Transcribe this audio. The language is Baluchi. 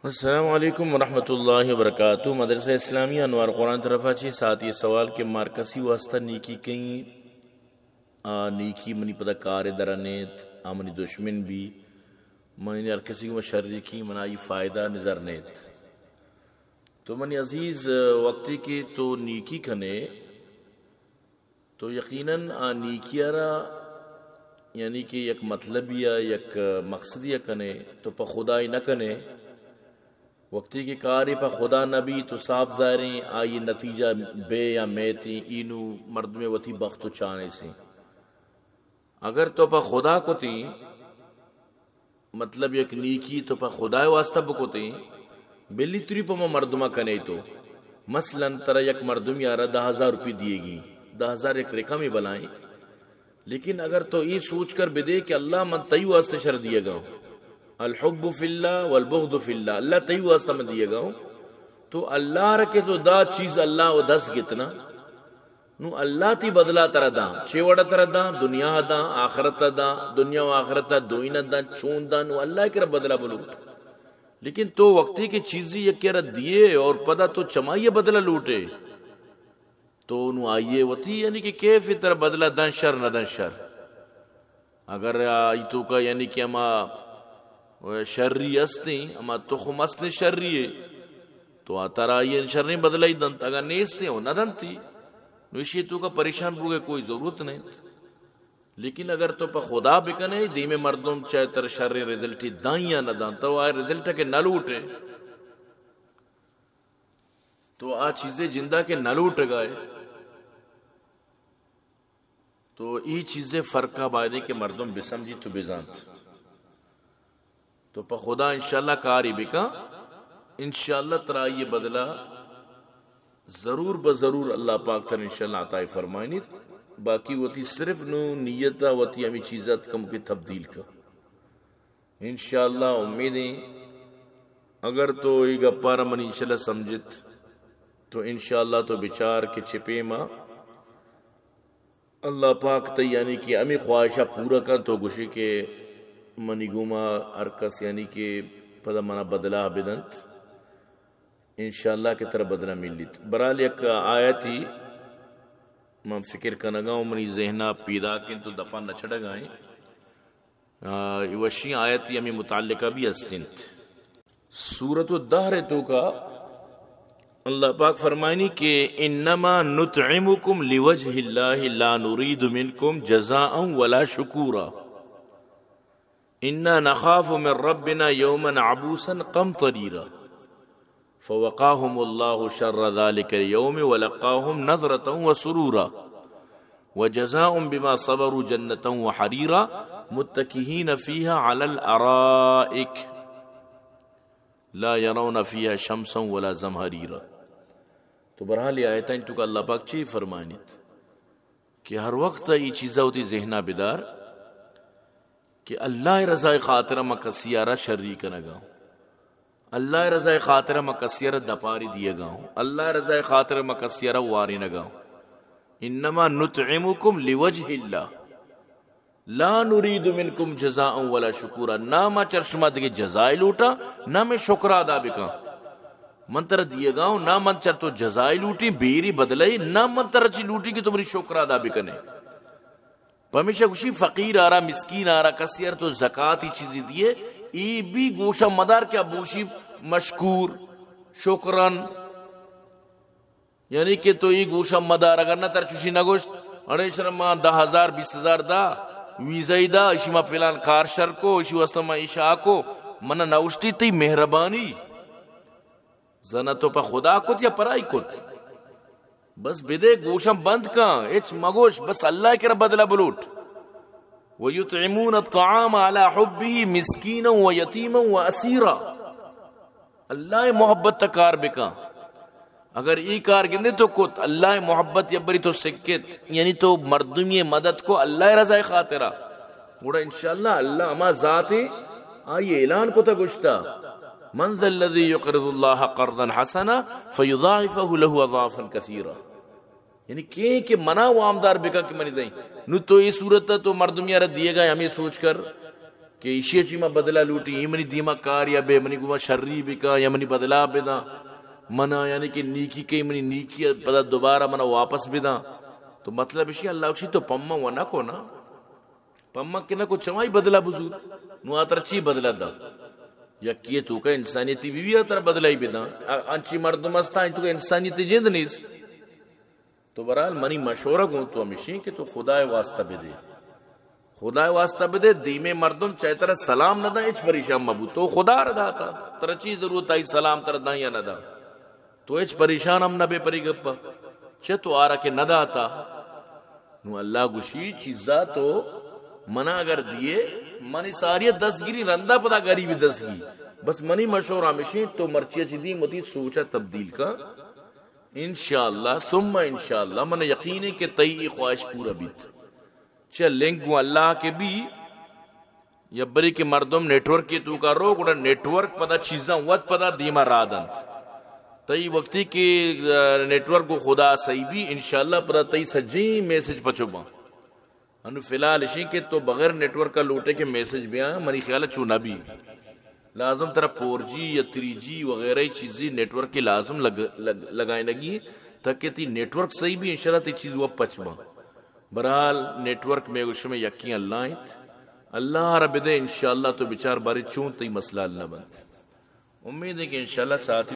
السلام علیکم ورحمۃ اللہ وبرکاتہ۔ مدرسہ اسلامی انوار قرآن طرفا چی ساتھی سوال کہ مارکسی واسطہ نیکی کہیں، آ نیکی منی پدا کار در نیت، آ منی دشمن بی، من ہر کسی کو شر کی منائی فائدہ نظر نیت۔ تو منی عزیز، وقتی کہ تو نیکی کنے، تو یقیناً آ نیکی ءَ را، یعنی کہ یک مطلبی ءَ، یک مقصدی ءَ کنے، تو پہ خدائی نہ کنے۔ وقتی کہ کارے پہ خدا نہ بی تو صاف ظاہریں آئی نتیجہ بے یا میتیں، اینو مردمے وتی بخت و چانے سے۔ اگر تو پہ خدا کتیں، مطلب یک نیکی تو پہ خدائے واسطہ بکتیں، بلی تری پہ ما مردمہ کنے تو۔ مثلاً ترا یک مردم یارا دہ ہزار روپی دیے گی، دہ ہزار یک رقم بلائیں، لیکن اگر تو ای سوچ کر بدے کہ اللہ من تئی واسطہ شر دیے گا ہوں، الحب فی اللہ والبغض فی اللہ، اللہ تئی واسطہ من دیے گا ہوں، تو اللہ را کہ تو دا چیز اللہ و دست گتنا، نو اللہ تی بدلہ ترا داں، چے وڑا ترا داں، دنیا داں، آخرت داں، دنیا و آخرت دوئینہ داں، چون داں، نو اللہ کرا بدلہ بلوٹ۔ لیکن تو وقتی کہ چیزی یک کرا دیے اور پدا تو چمائی بدلہ لوٹے، تو نو آئیے وتی یعنی کہ کیف ترا بدلہ داں شر نہ داں شر۔ اگر آئی توکا یعنی کہ ہما شری استیں، ہما تخم استیں شری ہے، تو آ ترا آئی شریں بدلائی دنت، اگر نیستیں و نہ دنتی، نو اشی توکا پریشان بوگے کوئی ضرورت نہیں۔ لیکن اگر تو پہ خدا بکنے، دیمے مردم چاہے تر شریں رزلٹی داں یا نہ داں، تو آ رزلٹ کے نہ لوٹے، تو آ چیزیں جندا کے نہ لوٹگائے۔ تو ای چیزیں فرقہ بایدیں کہ مردم بسمجیت و بزانت۔ تو پہ خدا انشاءاللہ کاری بکن، انشاءاللہ ترا آئی بدلہ ضرور بہ ضرور اللہ پاک تر انشاءاللہ عطا فرمائنیت۔ باقی وتی صرف نو نیت وتی ہمیں چیزات کم کے تبدیل کر۔ انشاءاللہ امیدیں اگر تو ای گپارا منی انشاءاللہ سمجھت تو انشاءاللہ تو بچار کہ چہ پیما اللہ پاک تئی یعنی کہ ہمیں خواہشہ پورا کن، تو گوشی کہ منی گوما ہر کس یعنی کہ پدا منا بدلہ بدنت، انشاءاللہ کہ ترا بدلہ ملیت۔ برحال یک آیتی من فکر کنگا ہوں، منی ذہنا پیداک انت و دپا نہ چڑگا ہیں۔ آ، ای وشیں آیتی ہمیں متعلقہ بھی است انت۔ سورۃ الدہر توکا اللہ پاک فرمائنی کہ انما نطعمکم لوجہ اللہ لا نرید منکم جزاء ولا شکورا انا نخاف من ربنا یوما عبوسا قمطریرا فوقاهم الله شر ذلك اليوم ولقاهم نضرة وسرورا وجزاهم بما صبروا جنة وحريرا متكئين فيها على الأرائك لا يرون فيها شمسا ولا زمهريرا۔ تو برحال یہ آیتاں توکا اللہ پاک چی فرمائنیت کہ ہر وقت یہ چیزا وتی ذہنا بدار کہ اللہ رضائے خاطر ما کسی آرا شری کنگا ہوں، اللہ رضائے خاطر ما کسی آرا دپاری دیگا ہوں، اللہ رضائے خاطر ما کسی آرا وارینگا ہوں۔ انما نطعمکم لوجہ اللہ لا نرید منکم جزاء ولا شکورا، نہ ما چر شما دگہ جزائے لوٹا، نہ میں شکر ادا بکا۔ من تر دیگا ہوں، نہ من چر تو جزائے لوٹی، بیری بدلے، نہ من تر چی لوٹی کہ تو منی شکر ادا بکنے۔ پمیشا گوشی فقیر آرا، مسکین آرا، کسی آرا تو زکاتی چیزی دیے، ای بھی گوشا مدار کہ ابوشی مشکور، شکرن۔ یعنی کہ تو ای گوشا مدار، اگر نہ تر چوشی نہ گوشت، اڑے شر ما دہ ہزار، بیست ہزار دا، ویزا ای دا، اشی ما فلان کار شر کو، اشی واسطہ ما ایشا کو، من نہ اشتی تی مہربانی۔ زنا تو پہ خدا کت یا پرائی کت؟ بس بدے گوشاں بند کن، ہچ مگوش، بس اللہ کرا بدلہ بلوٹ۔ ویطعمون الطعام علی حبہ مسکینا و یتیما و اسیرا۔ اللہ محبت تا کار بکن۔ اگر ای کار گندے تو کت، اللہ محبت یا بری تو سکت، یعنی تو مردمی مدد کو اللہ رضائے خاطرہ۔ گڑا انشاءاللہ اللہ ہما ذات ہے، آئی اعلان کتا گشتا، من ذا الذی یقرض اللہ قرضا حسنا فیضاعفہ لہ اضعافا کثیرا۔ یعنی کیں کہ منا وامدار بکا کہ منی دیں۔ نو تو ای صورت تو مردمی آرا دیے گا، ہمیں سوچ کر کہ ایشی چی ما بدلہ لوٹی، ای منی دیما کار یا بے منی گما شری بکا یا منی بدلہ بداں، منا یعنی کہ نیکی کئی منی نیکی پدا دوبارہ منا واپس بداں۔ تو مطلب ایشی اللہ بخشی تو پما و نہ کو نا، پما کہ نہ کو چمائی بدلہ بزور، نو آتر چی بدلہ دا؟ یکی تو کا انسانیتی بی بی آتر بدلہ ہی بداں۔ ا-، انچی مردم ہستا، تو کا انسانیتی جند نیست۔ تو برحال منی مشورہ گوں تو ہمیشیں کہ تو خدائے واسطہ بدے، خدائے واسطہ بدے، دیمے مردم چاہے ترا سلام نہ دا، ہچ پریشان مبو، تو خدا را داتا، ترا چی ضرورت آئی سلام ترا دا یا نہ دا؟ تو ہچ پریشان ہم نہ بے پری گپا، چہ تو آرا کہ نہ داتا۔ نو اللہ گوشی چیزا تو منا اگر دیے، منی ساری دستگیری رندا پدا غریبی دستگی۔ بس منی مشورہ ہمیشیں تو مرچی چی دی متی سوچا تبدیل کا۔ انشاءاللہ ثم انشاءاللہ من یقین ہے کہ تئی ای خواہش پورا بیت۔ چہ لنک گوں اللہ کے بی یا بری کہ مردم نیٹورک کے تو کا رو، گڑا نیٹورک پدا چیزاں وت پدا دیما را دنت۔ تئی وقتی کہ، آ، نیٹورک کو خدا صحیح بی، انشاءاللہ پدا تئی سجیں میسج پچو باں۔ انو فی الحال اشیں کہ تو بغیر نیٹورک کا لوٹے کہ میسج بیا، منی خیال چو نہ بی۔ لازم ترا فور جی یا تھری جی وغیرہ چیزی نیٹورک کے لازم لگ-، لگ-، لگائے نگی، تاکہ تی نیٹورک صحیح بی، انشاءاللہ تی چیز وہ پچ باں۔ برحال نیٹورک میں گوشم یقین اللہ انت۔ اللہ را بدے، انشاءاللہ تو بچار بارے چون تی مسئلہ حل نہ بنت۔ امید ہے کہ انشاءاللہ ساتھی